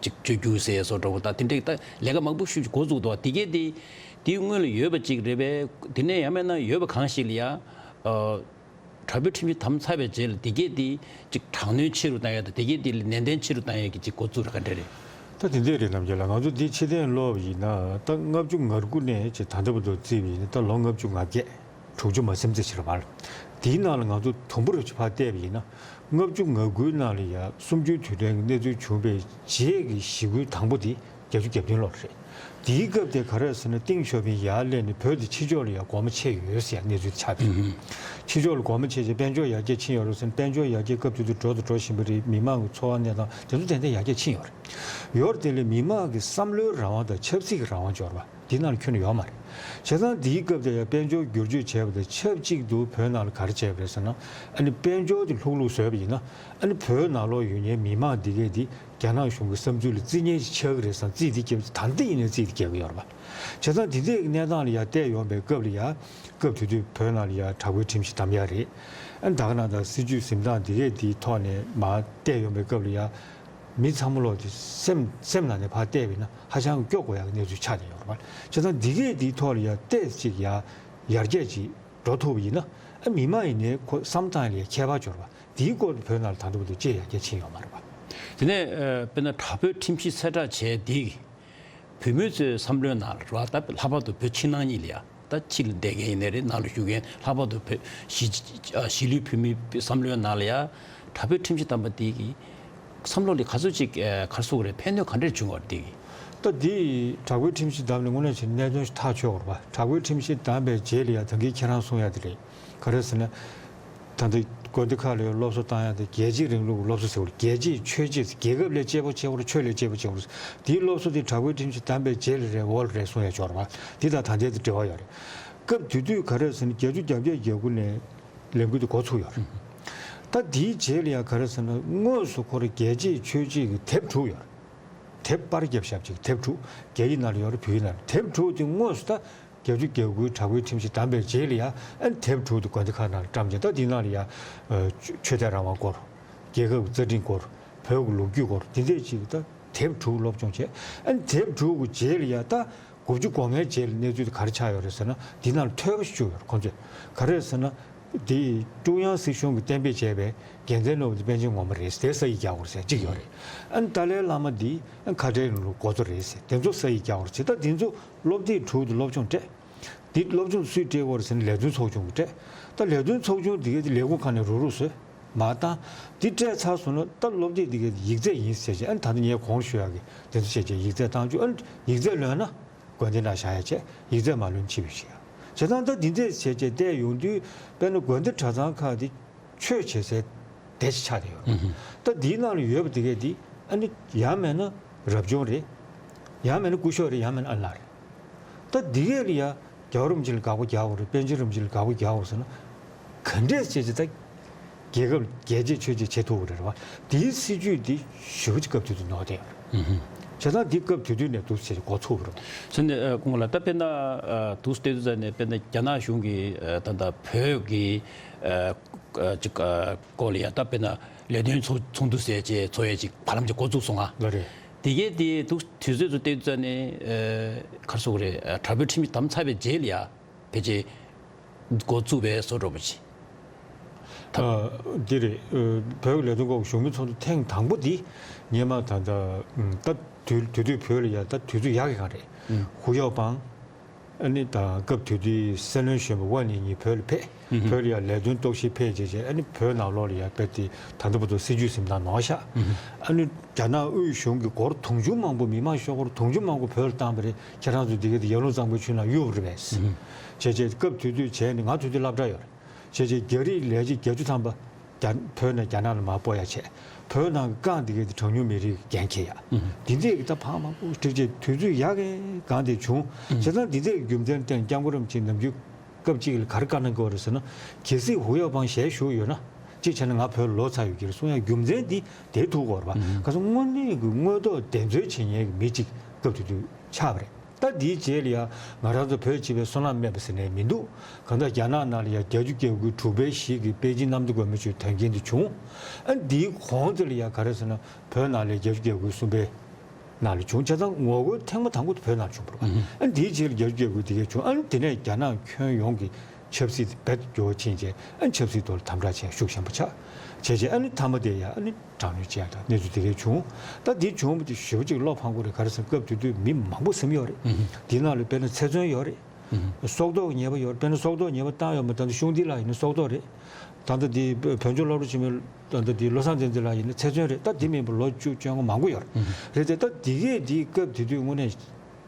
ཅིག་བཅོས་བསྒྱུར་ཟེར་བཟོ་འདྲ་བོ་དང་དེ་འདྲའི་ད་ལས་ཀ་མང་པོ་ཞིག་འགོ་བཙུགས་འདུག་དེ་གས་དེ་དེའི་སྔོན་ལ་ཡོད་པ་ཅིག་རེད་པས། དེ་ནས་ཡང་མིན་ན་ཡོད་པ་གང་ཞིག་ལ་ཡ་ཨ་དྲག་པོའི་ཁྲིམས་གཞི་བསྡམས་ཚར་བའི་རྗེས་ལ་དེ་གས་དེ་ཅིག་དྲག་གནོན་ཆེ་རུ་བཏང་ཡ་དང་དེ་གས་དེ་ལ་ནན་ཏན་ཆེ་རུ་བཏང་ཡ་གི་ཅིག་འགོ་བཙུགས་རེད་ག་འདྲ་རེད། ད་དེ་འདྲས་རེད། རྣམ་རྒྱལ་ལགས། ང་ཚོ་འདི་ཕྱིར་འཐེན་ལོག་པ་ཡིན་ན་ད་ལྔ་བཅུ་ང་དགུ་ནས་ཅིག་ད་ལྟ་བར་དུ་བརྩིས་པ་ཡིན་ན་ད་ལོ་ལྔ་བཅུ་ང་བརྒྱད། དྲུག་ཅུ་མ་ཟིན་ཙམ་ཞིག་རེད་པ། དེའི་ནང་ལ་ང་ཚོ་དུམ་བུར་ཕར་བལྟས་པ་ཡིན་ན། ལྔ་བཅུ་ང་དགུའི་ནང་ལ་ཡ་གསུམ་བཅུའི་དུས་དྲན་གྱི་གནས་ཚུལ་བྱུང་བའི་རྗེས་ཀྱི་ཞི་རྒོལ་དང་པོ་དེ་བརྒྱད་ཅུ་གྱ་བདུན་ལོར་རེད། དེའི་སྐབས་དེ་ག་རེ་ཟེར་ན་ཏེང་ཞའོ་ཕིང་ཡར་སླེབས་ནས་བོད་དེ་ཕྱི་ཕྱོགས་ལ་ཡ་སྒོ་མོ་ཕྱེ་ཡོད་ཟེར་ཡ་གནས་ཚུལ་ཆགས་པ་རེད། ཕྱི་ཕྱོགས་ལ་སྒོ་མོ་ཕྱེ་བྱས་དཔལ་འབྱོར་ཡར་རྒྱས་ཕྱིན་ཡོད་རེད་ཟེར་ན་དཔལ་འབྱོར་ཡར་རྒྱས་སྐབས་དེ་དུས་འགྲོ་དང་འགྲོ་བཞིན་པ་རེད། མི་མང་གི་འཚོ་བ་གནས་སྟངས་དེ་ཚོ་ཏན་ཏན་ཡར་རྒྱས་ཕྱིན་ཡོད་རེད། ཡོད་རེད། དེ་ལས་མི་མང་གི་བསམ་བློའི་རང་དབང་དང་ཆབ་སྲིད་ཀྱི་རང་དབང་འབྱོར་བ། འདི་ནང་ལ་ཁྱོན་ནས་ཡོད་མ་རེད། བྱས་ཙང་འདིའི་སྐབས་དེ་ཡང་དཔལ་འབྱོར་བསྒྱུར་བཅོས་བྱས་པ་དང་ཆབས་ཅིག་ཏུ་བོད་ནང་ལ་ག་རེ་བྱས་པ་རེད་ཟེར་ན། ཨ་ནི་དཔལ་འབྱོར་དེ་ལྷུག་ལྷུག་བཟོས་པ་ཡིན་ན་ཨ་ནི་བོད་ནང་ལོགས་ཡོད་མཁན་མི་མང་འདི་གས་འདི་རྒྱ་ནག་གཞུང་གི་བསམ་ཚུལ་ལ་རྩིས་མཁན་ཞིག་ཆགས་ཀྱི་རེད་བསམ་རྩིས་འདི་རྒྱབ་ད་ལྟ་ཡིན་ནའི་རྩིས་འདི་རྒྱབ་ཀྱི་ཡོད་རེད་པ། བྱས་ཙང་འདི་འདྲའི་གནས་སྟངས་ལ་ཡང་བལྟས་ཡོང་པའི་སྐབས་ལ་ཡང་སྐབས་དེ་དུས་བོད་ནང་ལ་ཡང་དྲག་པོའི་ཁྲིམས་གཞི་བསྡམས་ཡག་རེད། ཨ་ནི་ད་ག་ནང་ད་སྲིད་ཇུས་འཛིན་སྟངས་འདི་གས་འདིའི་ཐོག་ནས་མར་བལྟས་ཡོང་པའི་སྐབས་ལ་ཡང་། མི་ཚང་མ་ལོག་དེ་སེམས་སེམས་ནང་ནས་ཕར་བལྟས་པ་ཡིན་ན་ཧ་ཅང་གི་སྐྱོ་དགོས་ཡག་གི་གནས་ཚུལ་ཆགས་བསྡད་ཡོད་རེད་པ། བྱས་ཙང་འདི་གས་འདིའི་ཐོག་ལ་ཡ་ཏོག་ཙམ་ཅིག་ཡ་ཡར་རྒྱས་ཅིག་འགྲོ་ཐུབ་པ་ཡིན་ན་ཨ་མི་མང་ཡིན་ནའི་ཁོ་བསམ་སྟངས་ལ་ཡ་ཁྱད་པར་འབྱོར་བ་འདིའི་སྐོར་དུ་བོད་ནང་ལ་ད་ལྟ་བར་དུ་ཅི་ཡར་རྒྱས་ཕྱིན་ཡོད་མ་རེད་པ། དེ་ནས་ཨ་དཔེར་ན་དྲག་པོའི་ཁྲིམས་གཞི་གསལ་བསྒྲགས་བྱས་འདི་བོད་མི་ཚོའི་བསམ་བློའི་ནང་ལ་རེད་པ། ད་ལྷག་པར་དུ་བོད་ཕྱི་ནང་གཉིས་ལ་ཡ། ད་ཕྱི་ལ་བསྡད་མཁན་ཡིན་ནའི་རེད། ནང་ལ་བཞུགས་མཁན། ལྷག་པར་དུ་བོད་གཞིས་གཞིས་ལུས་བོད་མིའི་བསམ་བློའི་ནང་ལ་ཡ་དྲག་པོའི་ཁྲིམས་གཞི་བསྡམས་པ་དེ་གི་བསམ་བློ་ལ་ག་ཚོད་ཅིག་ག་རེ་ཟེར་དགོས་རེད། ཕན་གནོད་ག་འདྲས་བྱུང་བ་རེད་དེ་གི། ད་འདི་དྲག་པོའི་ཁྲིམས་གཞི་བསྡམས་ནས་དངོས་གནས་བྱས་ན་གནད་དོན་ཞིག་ཐག་ཆོད་དགོས་རེད་པ། དྲག་པོའི་ཁྲིམས་གཞི་བསྡམས་པའི་རྗེས་ལ་ཡ་ད་གིན་ཁྱེད་རང་གསུང་ཡ་དེ་རེད། ག་རེ་ཟེར་ན། ད་ལྟ་དགོན་སྡེ་ཁག་ལ་ཡང་སློབ་གསོ་བཏང་ཡ་དེ་རྒྱལ་གཅེས་རིང་ལུགས་ཀྱི་སློབ་གསོ་ཟེར་བ་རེད། རྒྱལ་གཅེས་ཆོས་གཅེས། རྒྱལ་ཁབ་ལས་གཅེས་པོ་ཆེ་བོ་རེད། ཆོས་ལས་གཅེས་པོ་ཆེ་བོ་རེད། དེའི་སློབ་གསོ་དེ་དྲག་པོའི་ཁྲིམས་གཞི་བསྡམས་པའི་རྗེས་ལ་རེད། འོག་ལ་རེད་གསུང་ཡ་ཅིག་ཡོད་རེད་པ། དེ་དང་ད་ལྟའི་དེ་འབྲེལ་བ་ཡོད་རེད། སྐབས་དེ་དུས་ག་རེ་ཟེར་ན་བརྒྱད་ཅུ་གྱ་བརྒྱད་གྱ་དགུ་ནས་ལས་འགུལ་དེ་འགོ་ཚུགས་ཡོད་རེད། ད་དེའི་རྗེས་ལ་ཡང་ག་རེ་ཟེར་ན་དངོས་སུ་ཁོ་རང་རྒྱལ་གཅེས་ཆོས་གཅེས་ཀྱི་དེབ་དྲུག་ཡོད་རེད། དེབ་པར་བརྒྱབ་བཞག་ཅིག་དེབ་དྲུག་རྒྱ་ཡིག་ནང་ལ་ཡོད་རེད། བོད་ཡིག་ནང་ལ། དེབ་དྲུག་དེ་དངོས་སུ་ད་བརྒྱད་ཅུ་གྱ་དགུའི་དྲག་པོའི་ཁྲིམས་གཞི་བསྡམས་པའི་རྗེས་ལ་ཡ་ཨ་ནི་དེབ་དྲུག་དེ་དགོན་སྡེ་ཁག་ནང་ལ་བཀྲམ་བྱས། ད་དེ་ནང་ལ་ཡ་ཨ་ཆོས་དད་རང་དབང་སྐོར། རྒྱལ་ཁབ་ཀྱི་རྩ་ཁྲིམས་སྐོར། བོད་ཀྱི་ལོ་རྒྱུས་སྐོར། དེ་འདྲས་ཅིག་ད་དེབ་དྲུག་སློབ་སྦྱོང་བྱས། ཨ་ནི་དེབ་དྲུག་གི་རྗེས་ལ་ཡ་ད་དགུ་བཅུ་གོ་ལྔའི་རྗེས་ལ་གནས་ཚུལ་དེ་ག་རེ་ཆགས་ཡོད་རེད་ཟེར་ན། དེ་ནང་ལ་ཐོལ་པ་ཞིག་བཅུག་ཡོད་རེད་ཁོང་ཚོས། ག་རེ་ཟེར་ན། དེ་ཀྲུང་དབྱང་སྲིད་གཞུང་གིས་གཏན་འབེབས་བྱས་པའི་དགེ་མཚན་སློབ་དེ་པཎ་ཆེན་ངོ་མ་རེད། དེ་ས་ཡིག་རྒྱག་དགོས་ཟེར་གཅིག་ཡོད་རེད། ཨ་ནི་ཏཱ་ལའི་བླ་མ་འདི་ཨ་ཁ་བྲལ་རིང་ལུགས་འགོ་གཙོ་རེད་ཟེར། དེ་ཚོ་ས་ཡིག་རྒྱག་དགོས་ཟེར། ད་དེ་ཚོ་སློབ་དེབ་དྲུག་དེ་སློབ་སྦྱོང་སྤྲད། དེ་སློབ་སྦྱོང་སུས་སྤྲད་ཡོད་རེད་ཟེར་ན་ལས་དོན་ཚོགས་ཆུང་གིས་སྤྲད། ད་ལས་དོན་ཚོགས་ཆུང་དེ་གས་དེ་ལས་ཁུངས་ཁག་ནས་རུག་རུག་བཟོས་མར་བཏང་། དེ་སྤྲད་ཚར་སོང་ན་ད་སློབ་དེབ་དེ་གས་དེ་ཡིག་ཚད་ཡིན་ཟེར་བྱས། ཨ་ནི་ད་ལྟ་ངས་གོང་ཞུ་ཡག་གི་དེ་ཚོ་བྱས་བྱས་ཡིག་ཚད་བཏང་བཅུག་ཨ་ནི་ཡིག་ཚད་ལོན་ན། དགོན་སྡེ་ནང་བཞག་ཡ་བྱས། ཡིག་ཚད་མ་ལོན་ཕྱིར་བུད་བྱེད་ཡ། བྱས་ཙང་ད་འདི་འདྲས་བྱས་བྱས་བལྟས་ཡོང་དུས་དཔེར་ན་དགོན་སྡེ་གྲྭ་ཚང་ཁག་འདི་ཆོས་བྱེད་སའི་སྡེ་ཞིག་ཆགས་བསྡད་ཡོད་རེད། ད་འདིའི་ནང་ལ་ཡོད་པ་དེ་གས་འདི་ཨ་ནི་ཡང་མེད་ན་རབ་བྱུང་རེད། ཡང་མེད་ན་སྐུ་ཞབས་རེད། ཡང་མེད་ན་ཨ་ལགས་རེད། ད་འདི་གས་ལ་ཡ་རྒྱལ་བ་རིན་པོ་ཆེ་ལ་དགག་པ་རྒྱག་དགོས་རེད། པཎ་ཆེན་རིན་པོ་ཆེ་ལ་དགག་པ་རྒྱག་དགོས་ཟེར་ན། ག་འདྲས་བྱས་བྱས་ད། རྒྱལ་ཁབ་རྒྱལ་གཅེས་ཆོས་གཅེས་བྱེད་ཐུབ་ཀྱི་རེད་བ། དེའི་སྲིད་ཇུས་འདི་ཞེ་པོ་ཅིག་སྐབས་དེ་དུས་ནོར་བསྡད་ཡོད་རེད། བྱས་ཙང་འདི་སྐབས་དེ་དུས་ནས་འདུག་ཟེར་འགོ་ཚུགས་པ་རེད། ཟེར་ནས་ཨ་སྐུ་ངོ་ལགས། ད་དཔེར་ན་ཨ་འདུག་སྟེ་དུས་ཙ་ནས་དཔེར་ན་རྒྱ་ནག་གཞུང་གིས་ཨ་ད་ལྟ་བོད་ཀྱི་ཨ་ཨ་ཅིག་ཨ་སྐོར་ལ་ཡ་ད་དཔེར་ན་ལས་དོན་ཚོགས་ཚོགས་འདུ་ཟེར་བྱས་ཚོགས་ཡས་ཅིག་བར་ལམ་ཅིག་འགོ་བཙུགས་སོང་ང་། ལགས་རེད། དེ་གས་དེ་འདུག་དུས་ཚོད་ཚོ་བལྟས་དུས་ཙ་ནས་ཨ་ག་རེ་ཟེར་དགོས་རེད། ཨ་དྲག་པོའི་ཁྲིམས་བསྡམས་ཚར་བའི་རྗེས་ལ་ཡ། ཕལ་ཆེར་འགོ་བཙུགས་པའི་བཟོ་འདྲ་པོ་ཅིག་ཨ། འདི་རེད། ཨ་བོད་ཀྱི་ལས་དོན་སྐོར་གྱི་གཞུང་གི་ཚོགས་འདུ་ཐེངས་དང་པོ་འདི་སྔོན་མ་ད་ལྟ་ཨ་ད་དུས་དུས་དུས་བོད་ལ་ཡ་ད་དུས་ཚོད་ཡག་གི་གང་རེད། ཧུ་ཡའོ་པང་། ཨ་ནི་ད་སྐབས་དེ་དུས་སྲིད་བློན་གཞོན་པ་ཝ་ནི་ཉིན་བོད་ལ་ཕེབས། བོད་ལ་ཡ་ལས་དོན་རྟོག་ཞིབ་ཕེབས་བྱས་བྱས། ཨ་ནི་བོད་ནང་ལོགས་ལ་ཡ་དཔེ་དེ་ད་ལྟ་བར་དུ་སྲིད་ཇུས་ཟིན་ཐག་ནོར་ཤག་ཨ་ནི་རྒྱ་ནག་དབུས་གཞུང་གིས་སྒོར་དུང་ཕྱུར་མང་པོ། མི་མང་ཤོག་སྒོར་དུང་ཕྱུར་མང་པོ་བོད་ལ་བཏང་བ་རེད། ཁྱེད་རང་ཚོ་འདི་ག་དེ་ཡར་ཀླུང་གཙང་པོའི་ཆུ་ནང་གཡུགས་པ་རེད་པས། བྱས་བྱས་སྐབས་དེ་དུས་བྱས་ནས་ང་དེ་དུས་སློབ་གྲྭ་ཡོད་རེད། བྱས་བྱས་རྒྱ་རིགས་ལས་བྱེད་བརྒྱད་ཅུ་ཐམ་པ་རྒྱ་བོད་ནས་རྒྱ་ནག་ལ་མར་སྤོ་ཡ་བྱས། བོད་ནང་གི་རྐང་འདི་ག་དེ་གྲངས་ཉུང་མི་རིགས་འགན་འཁྱེར་ཡ། འདི་འདྲས་ཀྱི་ད་ཕངས་མང་པོ་བསྒྲིགས་བྱས་དུས་ཚོད་ཡག་གི་གང་དེ་བྱུང་། བྱས་ཙང་འདི་འདྲས་ཀྱི་རྒྱུ་མཚན་བརྟེན་སྐྱབས་མགོན་རིན་པོ་ཆེས་ནམ་རྒྱུན་སྐབས་གཅིག་ལ་ག་རེ་བཀའ་གནང་གི་ཡོད་རེད་ཟེར་ན། གལ་སྲིད་ཧུ་ཡའོ་པང་ཞལ་བཞུགས་ཡོད་ན། གཅིག་བྱས་ན་ང་བོད་ལ་ལོག་ཚར་ཡོད་ཀྱི་རེད་གསུང་ཡ་རྒྱུ་མཚན་འདི་དེ་ཐུག་གི་ཡོད་རེད་པ། ག་ཚོད་དངོས་གནས་ཀྱི་དངོས་ཐོག་བདེན་འཚོལ་བྱེད་མཁན་གྱི་མི་གཅིག་སྐབས་དེ་དུས་ཆགས་པ་རེད། ད་འདིའི་རྗེས་ལ་ཡ་ང་རང་ཚོ་བོད་སྤྱི་པའི་བསོད་ནམས་མེད་པ་ཟེར་ནས་མི་འདུག་གང་ལྟར་རྒྱ་ནག་ནང་ལ་ཡ་བརྒྱད་ཅུ་གྱ་དགུའི་དྲུག་པའི་གཞིས་ཀྱི་པེ་ཅིན་གནམ་བདེ་སྒོ་མོའི་ཆུའི་དོན་རྐྱེན་འདི་བྱུང་། ཨ་འདིའི་གོང་དེ་ལ་ཡ་ག་རེ་ཟེར་ན་བོད་ནང་ལ་བརྒྱད་ཅུ་གྱ་དགུའི་གསུམ་པའི་ནང་ལ་བྱུང་། བྱས་ཙང་ངོ་རྒོལ་ཐེངས་མ་དང་པོ་དེ་བོད་ནང་ལ་བྱུང་བ་རེད་པ། ཨ་འདིའི་རྗེས་ལ་བརྒྱད་ཅུ་གྱ་དགུ་དེ་གས་བྱུང་། ཨ་ནི་དེ་ནས་རྒྱ་ནག་ཁྱོན་ཡོངས་ཀྱི་ཆབ་སྲིད་དེ་རྦད་དེ་འགྱུར་བ་ཕྱིན་བྱས། ཨ་ནི་ཆབ་སྲིད་ཐོག་ལ་དམ་དྲག་བྱས་ཤུགས་ཆེན་པོ་ཆགས། བྱས་བྱས་ཨ་ནི་མཐའ་མ་དེ་ཡ་ཨ་ནི་དྲག་གནོན་བྱས་དང་གནས་ཚུལ་དེ་གས་བྱུང་། ད་འདི་བྱུང་བ་དེ་ཞེ་པོ་ཅིག་བློ་ཕམ་དགོས་རེད། ག་རེ་ཟེར་ན་སྐབས་དེ་དུས་མི་མང་པོ་ཟིན་ཡོད་རེད། འདི་ནང་ལ་དཔེར་ན་ཚེ་བཙོན་ཡོད་རེད། སྲོག་ཐོག་ཉེས་པ་ཡོད་རེད། དཔེར་ན་སྲོག་ཐོག་ཉེས་པ་བཏང་ཡོད་མ། ད་ལྟ་གཞུང་འདི་ལ་ཡིན་ན་སྲོག་ཐོག་རེད། ད་ལྟ་འདི་བོད་ལྗོངས་སློབ་གྲྭ་ཆེན་མོའི་ད་ལྟ་འདི་བློ་བཟང་བསྟན་འཛིན་ལགས་ཡིན་ན་ཚེ་བཙོན་རེད། ད་འདི་མིན་པ་ལོ་བཅུ་བཅོ་ལྔ་མང་པོ་ཡོད་རེད། རེད་དེ་ད་འདི་གས་འདི་སྐབས་དེ་དུས་དངོས་གནས་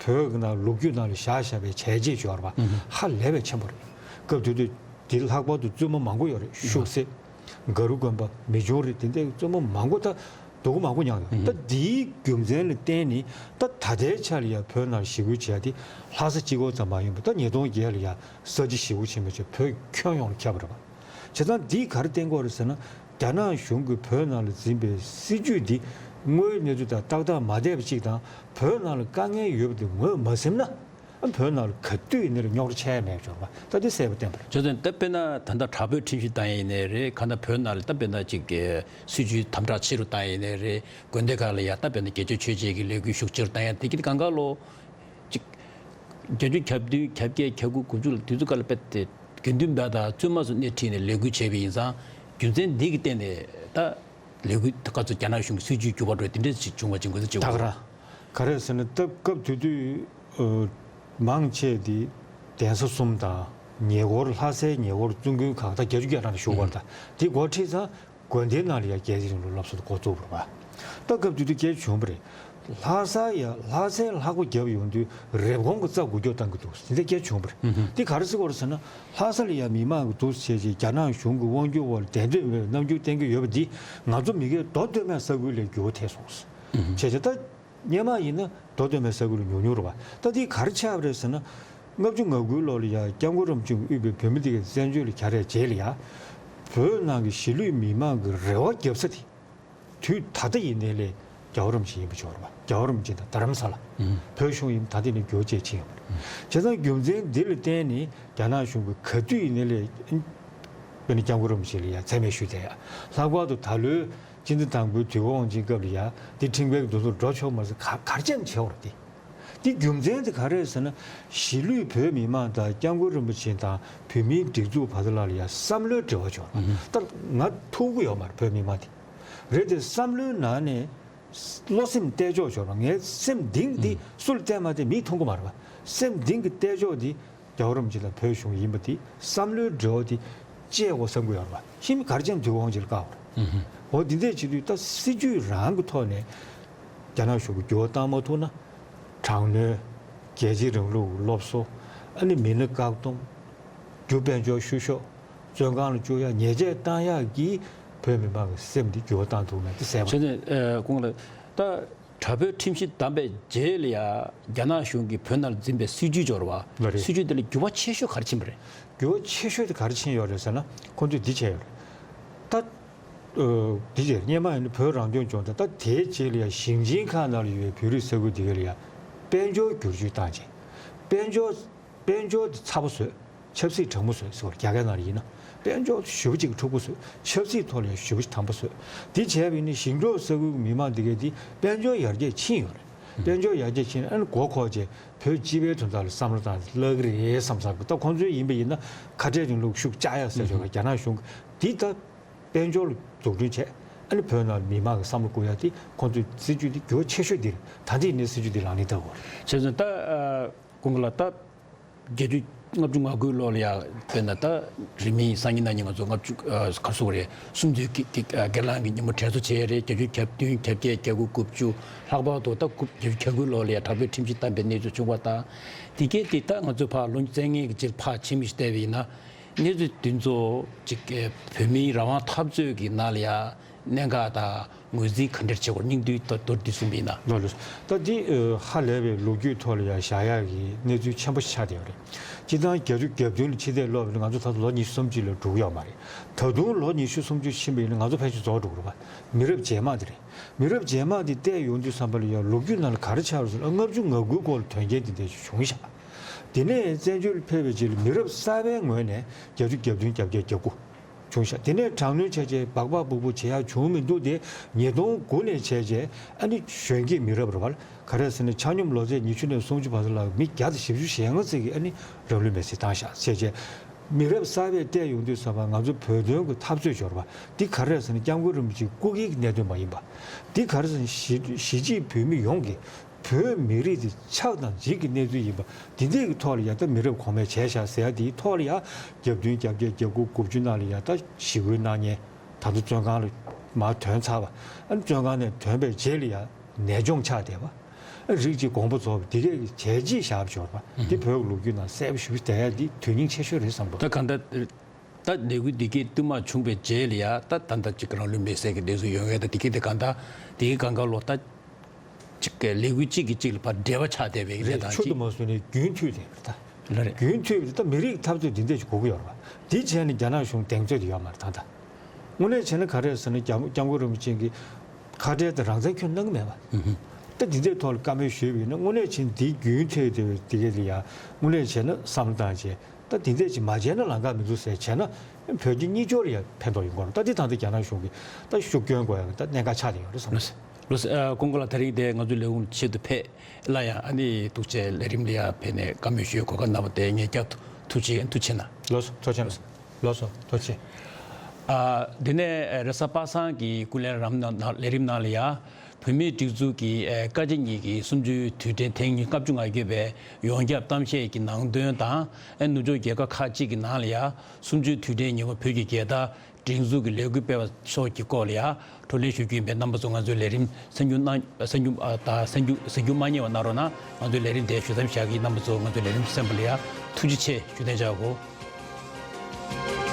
བོད་ཀྱི་ནང་ལོ་རྒྱུས་ནང་ལ་བཞག་བཞག་པའི་བྱས་རྗེས་ཡོད་རེད་པ། ཧ་ལས་པའི་ཆེན་པོ་རེད། སྐབས་དེ་དུས་འདི་ལྷག་པར་དུ་བཙུན་མ་མང་པོ་ཡོད་རེད། ཤུག་གསེབ། ག་རུ་དགོན་པ། མི་ཆུང་རེད། དེ་འདྲའི་བཙུན་མ་མང་པོ་ད་སྡུག་པོ་མང་པོ་མྱངས་ཡོད། ད་འདིའི་རྒྱུ་མཚན་ལ་བརྟེན་ནས་ད་ད་ལྟའི་ཆ་ལ་ཡ་བོད་ནང་ལ་ཞི་རྒོལ་བྱེད་ཡ་དེ་ལྷ་ས་གཅིག་པོ་ཙམ་མ་ཡིན་པར་ད་ཉིས་སྟོང་བརྒྱད་ལ་ཡ་ས་བྱི་ཞི་རྒོལ་ཆེན་མོ་བྱས་བོད་ཁྱོན་ཡོངས་ལ་ཁྱབ་པ་རེད་པ། བྱས་ཙང་འདིས་ག་རེ་བསྟན་གྱི་ཡོད་རེད་ཟེར་ན། རྒྱ་ནག་གཞུང་གིས་བོད་ནང་ལ་འཛིན་པའི་སྲིད་ཇུས་འདི་དངོས་ཡོད་གནས་ཚུལ་དང་ཏག་ཏག་མ་བསྡད་པ་གཅིག་དང་། བོད་ནང་ལ་དཀའ་ངལ་ཡོད་པ་འདི་ངོས་མ་ཟིན་ན། ཨ་བོད་ནང་ལ་ག་དུས་ཡིན་ནའི་རྙོག་དྲ་ཆགས་ཡ་མེད་འགྱུར་བ་ད་འདི་གསལ་པོ་བསྟན་པ་རེད། བྱས་ཙང་ད་དཔེར་ན་ད་ལྟ་དྲག་པོའི་ཁྲིམས་གཞི་བཏང་ཡ་ཡིན་ནའི་རེད། གང་ལྟར་བོད་ནང་ལ་ད་དཔེར་ན་ཅིག་གི་སྲིད་ཇུས་དམ་དྲག་ཆེ་རུ་བཏང་ཡ་ཡིན་ནའི་རེད། དགོན་སྡེ་ཁག་ལ་ཡ་ད་དཔེར་ན་རྒྱལ་གཅེས་ཆོས་གཅེས་ཀྱི་ལས་འགུལ་ཤུགས་ཆེ་རུ་བཏང་ཡ་དེ་གི་གང་ག་ལོ། ཅིག་བརྒྱད་ཅུ་གྱ་བདུན་གྱ་བརྒྱད་གྱ་དགུ་དགུ་བཅུ་ལ་དུས་ཚོད་ག་ལ་དཔེ་དེ་དགེ་འདུན་པ་དང་བཙུན་མ་ཚོ་སྣེ་ཁྲིད་ནས་ལས་འགུལ་བྱས་པ་ཡིན་ཙང་རྒྱུ་མཚན་འདི་གི་སྟེང་ནས་ད། ལས་འགུལ་དེ་ག་ཚོད་རྒྱ་ནག་གཞུང་གི་སྲིད་ཇུས་འགྱུར་བ་འགྲོ་དེ་འདྲས་ཞིག་བྱུང་བ་ཅིག་འགོ་ཚུགས་ཅིག་ད་ག་རང་། ག་རེ་ཟེར་ན་སྟབས་སྐབས་དེ་དུས་ཨ་མང་ཆེ་དེ་ གདན་ས་གསུམ་དང་། ཉེ་འཁོར་ལྷ་སའི་ཉེ་འཁོར་བཙུན་དགོན་ཁག་ད་བརྒྱད་ཅུ་གྱ་གྲངས་བཞུགས་པ་རེད། ད་དེ་འགོ་ཁྲིད་ཙང་དགོན་སྡེའི་ནང་ལ་ཡང་རྒྱལ་གཅེས་རིང་ལུགས་སློབ་གསོ་དེ་འགོ་བཙུགས་པ་རེད་པ། ད་སྐབས་དེ་དུས་སྐད་ཆ་བྱུང་བ་རེད། ལྷ་ས་ཡ་ལྷ་སའི་ལྷགས་པ་བརྒྱབ་ཡོང་དུས་རེབ་གོང་གི་རྩ་འགུལ་སྐྱོད་བཏང་གི་འདུག་དེ་འདྲ་སྐད་ཆ་བྱུང་བ་རེད། དེ་ག་རེ་ཟེར་གྱི་ཡོད་རེད་ཟེར་ན། ལྷ་ས་ལ་ཡ་མི་མང་གིས་འདུག་སེ་བྱས་རྗེས་རྒྱ་ནག་གཞུང་གི་དབང་སྒྱུར་འོག་ལ་བདེན་དོན་མེད་པའི་རྣམ་འགྱུར་བསྟན་གྱི་ཡོད་པ་འདིས་ང་ཚོ་མི་སྒེར་མདོ་སྟོད་སྨད་ས་ཁུལ་ལ་འགྱུར་བ་ཐེབས་སོང་། བྱས་ཙང་ད། སྔོན་མ་ཡིན་ན་མདོ་སྟོད་སྨད་ས་ཁུལ་ལ་ཉུང་ཉུང་རེད་པ། ད་འདི་ག་རེ་ཆགས་པ་རེད་ཟེར་ན། ལྔ་བཅུ་ང་དགུའི་ལོ་ལ་ཡ་སྐྱབས་མགོན་རིན་པོ་ཆེས་དབུས་པའི་བོད་མི་དེ་གའི་བཙན་བྱོལ་ལ་གྱར་བའི་རྗེས་ལ་ཡ། བོད་ནང་གི་གཞིས་ལུས་མི་མང་གི་རེ་བ་བརྒྱབ་ས་དེ། དུས་ད་ལྟ་ཡིན་ནའི་ལས་རྒྱལ་བ་རིན་པོ་ཆེ་ཡིན་པ་ཅིག་ཡོད་རེད་པ། རྒྱལ་བ་རིན་པོ་ཆེ་དང་རྡ་རམ་ས་ལ། བོད་གཞུང་ཡིན་པ་ད་ལྟ་ནས་འགྱུར་བ་བྱས་ཕྱིན་ཡོད་པ་རེད། བྱས་ཙང་རྒྱུ་མཚན་འདི་ལ་བརྟེན་ནས་རྒྱ་ནག་གཞུང་གིས་ག་དུས་ཡིན་ནའི་ལས། དཔེར་ན་སྐྱབས་མགོན་རིན་པོ་ཆེ་ལ་ཡ་མཚན་སྨད་ཞུས་བསྡད་ཡ། ལྷག་པར་དུ་ད་ལོའི་སྤྱི་ཟླ་དང་པོའི་དུས་འཁོར་དབང་ཆེན་སྐབས་ལ་ཡ་འདི་ཁྲིམས་འགལ་གྱི་འདུ་ཚོགས་འགྲོ་ཆོག་མ་རེད་ཟེར་ག་ག་རེ་བྱས་ནས་བྱས་པ་རེད་དེ། འདི་རྒྱུ་མཚན་དེ་ག་རེ་རེད་ཟེར་ན། གཞིས་ལུས་བོད་མི་མང་དང་སྐྱབས་མགོན་རིན་པོ་ཆེ་དང་བོད་མིའི་སྒྲིག་འཛུགས་བར་དུ་ལ་ལ་ཡ་བསམ་བློའི་འབྲེལ་བ་ཅིག་ཡོད་རེད་པ། ད་ང་ཐུག་གི་ཡོད་མ་རེད་བོད་མི་མང་དེ། རེད་དེ་བསམ་བློའི་ནང་ནས་བློ་སེམས་གཏད་ཕྱོགས་ཅིག་ཡོད་རེད་པ། ངའི་སེམས་གཏིང་འདི་སུ་ལ་གཏད་མ་གཏད་མིས་མཐོང་གི་མ་རེད་པ། སེམས་གཏིང་གི་གཏད་ཕྱོགས་འདི། རྒྱལ་བ་རིན་པོ་ཆེ་དང་བོད་གཞུང་ཡིན་པ་དེ་བསམ་བློའི་འབྲེལ་བ་དེ་བཅད་དགོས་བསམ་གྱི་ཡོད་རེད་པ། ཤི་མི་ག་རེ་བྱས་ནས་དུས་དབང་ཆེན་ལ་བཀག་པ་རེད། འོ་འདི་འདྲས་བྱེད་དུས་ད་སྲིད་ཇུས་རང་གི་ཐོག་ནས་རྒྱ་ནག་གཞུང་གིས་འགྱུར་བ་བཏང་མ་ཐུབ་ན། དྲག་གནོན། རྒྱལ་གཅེས་རིང་ལུགས་ཀྱི་སློབ་གསོ། ཨ་ནི་མི་སྣ་བཀག་སྡོམ། རྒྱུ་དཔལ་འབྱོར་བཤུ་གཞོག་བཙོན་ཁང་ལ་བཅུག་ཡ་ཉེས་ཆད་བཏང་ཡག་གིས་བོད་མི་མང་གི་སེམས་འདི་འགྱུར་བ་བཏང་ཐུབ་མེད་དེ་གསལ་པོ་རེད། བྱས་ནས་ཨ་ཁོང་ལ་ད། དྲག་པོའི་ཁྲིམས་གཞི་བསྡམས་པའི་རྗེས་ལ་ཡ་རྒྱ་ནག་གཞུང་གིས་བོད་ནང་ལ་འཛིན་པའི་སྲིད་ཇུས་ཅིག་ཡོད་རེད་པ། ལགས་རེད། སྲིད་ཇུས་དེ་ལ་འགྱུར་བ་ཆེ་ཤོས་ག་རེ་ཕྱིན་པ་རེད། འགྱུར་བ་ཆེ་ཤོས་དེ་ག་རེ་ཕྱིན་ཡོད་རེད་ཟེར་ན་ཁོང་ཚོས་འདི་བྱས་ཡོད་རེད། ད། ཨོ། འདི་བྱས་སྔོན་མ་ཡིན་ན་བོད་རང་སྐྱོང་ལྗོངས་དང་ད་དེའི་རྗེས་ལ་ཡ་ཞིང་ཆེན་ཁག་ནང་ལ་ཡོད་པའི་བོད་རིགས་ས་ཁུལ་དེ་ག་ལ་ཡ་དཔལ་འབྱོར་བསྒྱུར་བཅོས་བཏང་རྗེས། དཔལ་འབྱོར། དཔལ་འབྱོར་དེ་ཚ་པོ་བཟོས། ཆབ་སྲིད་དྲང་པོ་བཟོས་ཟེར་བ་རྒྱ་སྐད་ནང་ལ་ཡིན་ན། དཔལ་འབྱོར་ཞེ་པོ་ཅིག་འཁྲུག་པོ་བཟོས། ཆབ་སྲིད་ཐོག་ལ་ཡང་ཞེ་པོ་ཅིག་དམ་པོ་བཟོས། འདི་བྱས་པ་ཡིན་ན་ཞིང་འབྲོག་ས་ཁུལ་གྱི་མི་མང་འདི་གས་འདི་དཔལ་འབྱོར་ཡར་རྒྱས་ཕྱིན་ཡོད་རེད། དཔལ་འབྱོར་ཡར་རྒྱས་ཕྱིན་ཨ་ནི་མགོ་འཁོར་རྗེས་བོད་སྤྱི་པའི་དོན་དག་ལ་བསམ་བློ་བཏང་སྟེ་བརླག་གི་རེད་བསམ་བསམ་གི། ད་ཁོང་ཚོའི་ཡིན་པ་ཡིན་ན་ཁ་བྲལ་རིང་ལུགས་ཤུགས་བཅག་ཡག་ཟེར་ཞོར་ལ་རྒྱ་ནག་གཞུང་གིས་འདི་ད་དཔལ་འབྱོར་ལ་འཛུགས་སྐྲུན་བྱས་ཨ་ནི་བོད་ནང་མི་མང་གི་བསམ་བློ་བསྐུར་ཡག་དེ་ཁོང་ཚོའི་སྲིད་ཇུས་འདི་འགྱུར་བ་ཆེ་ཤོས་འདི་རེད། ད་འདི་ནས་སྲིད་ཇུས་འདི་ལག་ལེན་བསྟར་དགོས་རེད། བྱས་ཙང་ད་ཨ་ཁོང་གི་ལ་ད། བརྒྱད་ཅུ་ལྔ་བཅུ་ང་དགུའི་ལོ་ལ་ཡ་དཔེར་ན་ད་རིང་མིན་སང་ཉིན་གནངས་ཉིན་ང་ཚོ་ལྔ་བཅུ་ཨ་ག་རེ་ཟེར་དགོས་རེད། གསུམ་བཅུའི་སྒེར་ལངས་ཀྱི་ཉིན་མོ་དྲན་གསོ་བྱས་རེད། བརྒྱད་ཅུ་གྱ་བདུན་གྱ་བརྒྱད་གྱ་དགུ་དགུ་བཅུ་ལྷག་པར་དུ་ད་དགུ་བརྒྱད་ཅུ་གྱ་དགུའི་ལོ་ལ་ཡ་དྲག་པོའི་ཁྲིམས་གཞི་བསྡམས་པའི་གནས་ཚུལ་བྱུང་བ་དང་། དེ་གས་དེ་ད་ང་ཚོས་ཕར་ལོ་རྩ་ལྔའི་གི་རྗེས་ཕར་ཕྱིན་མི་ཞིག་བལྟས་པ་ཡིན་ན་གནས་ཚུལ་འདི་ཚོ་ཅིག་བོད་མིའི་རང་དབང་འཐབ་རྩོད་ཀྱི་ནང་ལ་ཡ་གནད་འགག་དང་། ངོས་འཛིན་ག་འདྲ་བྱེད་དགོས་སྙིང་བསྡུས་ད་མདོར་བསྡུས་གསུངས་པ་ཡིན་ན། ལགས་ལགས། ད་འདི་ཨ་ཧ་ལས་པའི་ལོ་རྒྱུས་ཐོག་ལ་ཡང་བཞག་ཡག་གི་གནས་ཚུལ་ཆེན་པོ་ཆགས་བསྡད་ཡོད་རེད། སྤྱིར་བཏང་བརྒྱད་ཅུ་གྱ་བདུན་ལ་ཕྱི་བལྟས་སློག་པ་ཡིན་ན་ང་ཚོ་ད་ལོ་ཉི་ཤུ་སུམ་ཅུ་ལས་འགྲོ་གི་ཡོད་མ་རེད། ད་དུང་ལོ་ཉི་ཤུ་སུམ་ཅུ་ཕྱིན་པ་ཡིན་ན་ང་ཚོ་ཕལ་ཆེར་རྫོགས་འགྲོ་གི་རེད་པ། མི་རབས་རྗེས་མ་དེ་རེད། མི་རབས་རྗེས་མ་དེ་བལྟས་ཡོང་དུས་ཙམ་པ་ལ་ཡང་ལོ་རྒྱུས་ནང་ལ་ག་རེ་ཆགས་རེད་ཟེར་ན་ལྔ་བཅུ་ང་དགུའི་སྐོར་ལ་དོན་རྐྱེན་དེ་འདྲ་ཞིག་བྱུང་ཤག་དེ་ནས་བཙན་བྱོལ་ཕེབས་པའི་རྗེས་ལ་མི་རབས་གསར་པའི་ངོས་ནས་བརྒྱད་ཅུ་གྱ་བདུན་གྱ་བརྒྱད་གྱ་དགུ། བྱུང་ཤག་དེ་ནས་དྲག་གནོན་བྱས་རྗེས་སྦག་སྦག་སྦུག་སྦུག་བྱེད་ཡག་བྱུང་མི་འདུག་དེ་ཉིས་སྟོང་དགུ་ནས་བྱས་རྗེས་ཨ་ནི་གཞོན་སྐྱེས་མི་རབས་རེད་པ། ག་རེ་ཟེར་ན་ཆ་སྙོམས་ལོ་ཚད་ཉི་ཤུ་ནས་སུམ་ཅུ་བར་དུ་ལ་མི་བརྒྱ་དང་བཞི་བཅུ་ཞེ་ལྔ་ཙམ་གྱིས་ཨ་ནི་རང་ལུས་མེར་སྲེག་བཏང་ཤག་བྱས་རྗེས་མི་རབས་གསར་པས་བལྟས་ཡོང་དུས་ཙམ་པ་ང་ཚོ་བོད་དོན་གྱི་འཐབ་རྩོད་ཅིག་ཡོད་རེད་པ། འདི་ག་རེ་ཟེར་ན་སྐྱབས་མགོན་རིན་པོ་ཆེའི་སྐུ་སྒེར་གྱི་གནད་དོན་མ་ཡིན་པ། འདི་ག་རེ་ཟེར་ན་གཞིས་གཞིས་བྱེས་བོད་མི་ཡོངས་ཀྱི་བོད་མི་རིགས་དེ་ཆགས་དང་འཇིག་གི་གནས་ཚུལ་ཡིན་པ་འདི་འདྲས་ཀྱི་ཐོག་ལ་ཡ་ད་མི་རབས་གོང་མས་བྱས་བཞག་ཟེར་ཡ་དེའི་ཐོག་ལ་ཡ་གྱ་བདུན་གྱ་བརྒྱད་གྱ་དགུ་དགུ་བཅུ་ནང་ལ་ཡ་ད་ཞི་རྒོལ་གནང་མཁན་ད་ལྟ་བཙོན་ཁང་ལ་མར་ཐོན་ཚར་བ། ཨ་ནི་བཙོན་ཁང་ནས་ཐོན་པའི་རྗེས་ལ་ཡ་ནད་གཅོང་ཆགས་བསྡད་པ། ཨ་རིགས་གཅིག་དགོངས་པ་རྫོགས་པ་འདི་གས་ཀྱི་བྱས་རྗེས་བཞག་པ་ཅིག་ཡོད་རེད་པ། འདི་བོད་ཀྱི་ལོ་རྒྱུས་ནང་གསལ་པོ་ཞེ་པོ་ཅིག་བསྡད་ཡ་འདི་དོན་སྙིང་ཆེ་ཤོས་རེད་བསམ་གྱི་འདུག་ད་གང་ལྟར། ད་ལས་འགུལ་འདི་གའི་བསྟུད་མར་བྱུང་བའི་རྗེས་ལ་ཡ་ད་ད་ལྟ་ཅིག་རང་ལུས་མེར་སྲེག་གི་གནས་ཚུལ་ཡོང་ཡོད། ད་འདི་གའི་དེ་གང་ལྟར་འདི་གའི་སྒང་ག་ལོ་ད་ཅིག་གི་ལས་འགུལ་གཅིག་གིས་གཅིག་ལ་ཕར་འབྲེལ་བ་ཆགས་བསྡད་པའི་གནས་རེད། སྟངས་ཆུ་ཅིག་དུ་མ་སོང་ནས་རྒྱུན་མཐུད་བསྡད་པ་རེད་ད། ལགས་རེད། རྒྱུན་མཐུད་པ་རེད། ད་མི་རིགས་འཐབ་རྩོད་འདི་འདྲས་ཅིག་དགོས་ཀྱི་ཡོད་རེད་པ། འདི་བྱས་ནས་རྒྱ་ནག་གཞུང་གདེང་ཚོད་དེ་ཡོད་མ་རེད་ད་ད། དངོས་གནས་བྱས་ན་ག་རེ་རེད་ཟེར་ན་སྐྱབས་སྐྱབས་མགོན་རིན་པོ་ཆེ་གི་ཁ་བྲལ་དེ་རང་བཙན་ཁྱོན་གནང་གི་མེད་པ། ད་འདི་འདྲའི་ཐོག་ལ་བཀའ་མོལ་ཞུས་པ་ཡིན་ན་དངོས་གནས་བྱས་ན་འདི་རྒྱུན་མཐུད་དེ་འདི་ག་ལ་ཡ་དངོས་གནས་བྱས་ན་བསམ་བློ་བཏང་བྱས། ད་དེ་འདྲས་ཅིག་མ་བྱས་ན་ལམ་ཁ་མི་འདུག་ཟེར་བྱས་ན་བོད་རྒྱ་གཉིས་ཕྱོགས་ལ་ཡང་ཕན་ཐོགས་ཡོང་གི་རེད། ད་འདི་ད་ལྟ་རྒྱ་ནག་གཞུང་གིས་ད་ཤུགས་སྐྱོན་དགོས་ཡག་གི་ད་གནད་འགག་ཆགས་བསྡད་ཡོད་རེད་བསམ། ལགས་སོ། ལགས་སོ། ཨ་ཀུན་དགའ་ལགས། དེ་རིང་དེ་ང་ཚོའི་ལས་ཁུངས་ཆེད་དུ་ཕེབས་སླར་ཡང་ཨ་ནི་ཐུགས་རྗེ་ལས་རིམ་ལ་ཡང་ཕེབས་ནས་བཀའ་མོལ་ཞུ་གོ་སྐབས་གནང་བ་དེ་ངས་བསྐྱར་དུ་ཐུགས་རྗེ་ཐུགས་རྗེ་གནང་། ལགས་སོ། ཐུགས་རྗེ་གནང་། ལགས་སོ། ཐུགས་རྗེ། ཨ་འདི་ནས་རེས་གཟའ་པ་སངས་ཀྱི་སྐུ་ལས་རིམ་ནང་ལས་རིམ་ནང་ལ་ཡང་། བོད་མིའི་སྒྲིག་འཛུགས་ཀྱི་ཨེ་བཀའ་སྤྱི་གཉིས་ཀྱི་གསུམ་བཅུའི་དུས་དྲན་ཐེངས་ལྔ་བཅུ་ང་བརྒྱད་པའི་ཡོངས་ཁྱབ་གཏམ་བཤད་ཀྱི་ནང་དོན་དང་ཨེ་ནུབ་ཕྱོགས་རྒྱལ་ཁབ་ཁག་ཅིག་གི་ནང་ལ་ཡང་གསུམ་བཅུའི་དུས་དྲན་ཉིན་མོ་བོད་ཀྱི་རྒྱལ་དར་སྒྲེང་འཛུགས་ཀྱི་ལས་འགུལ་སྤེལ་བ་སོགས་ཀྱི་སྐོར་ལ་ཡང་བགྲོ་གླེང་ཞུ་རྒྱུ་ཡིན་པས། རྣམ་པ་ཚོ་ང་ཚོའི་ལས་རིམ་གསན་རྒྱུ་གནང་གསན་རྒྱུ་ཨ་དང་གསན་རྒྱུ་གཟིགས་རྒྱུ་མ་བསྙེལ་བ་གནང་རོགས་གནང་། ང་ཚོའི་ལས་རིམ་དེ་ཞུ་མཚམས་བཞག་གི། རྣམ་པ་ཚོ་ང་ཚོའི་ལས་རིམ་གསན་པ་ལ་ཡང་ཐུགས་རྗེ་ཆེ་ཞུ་གཏན་འཇགས་གོ།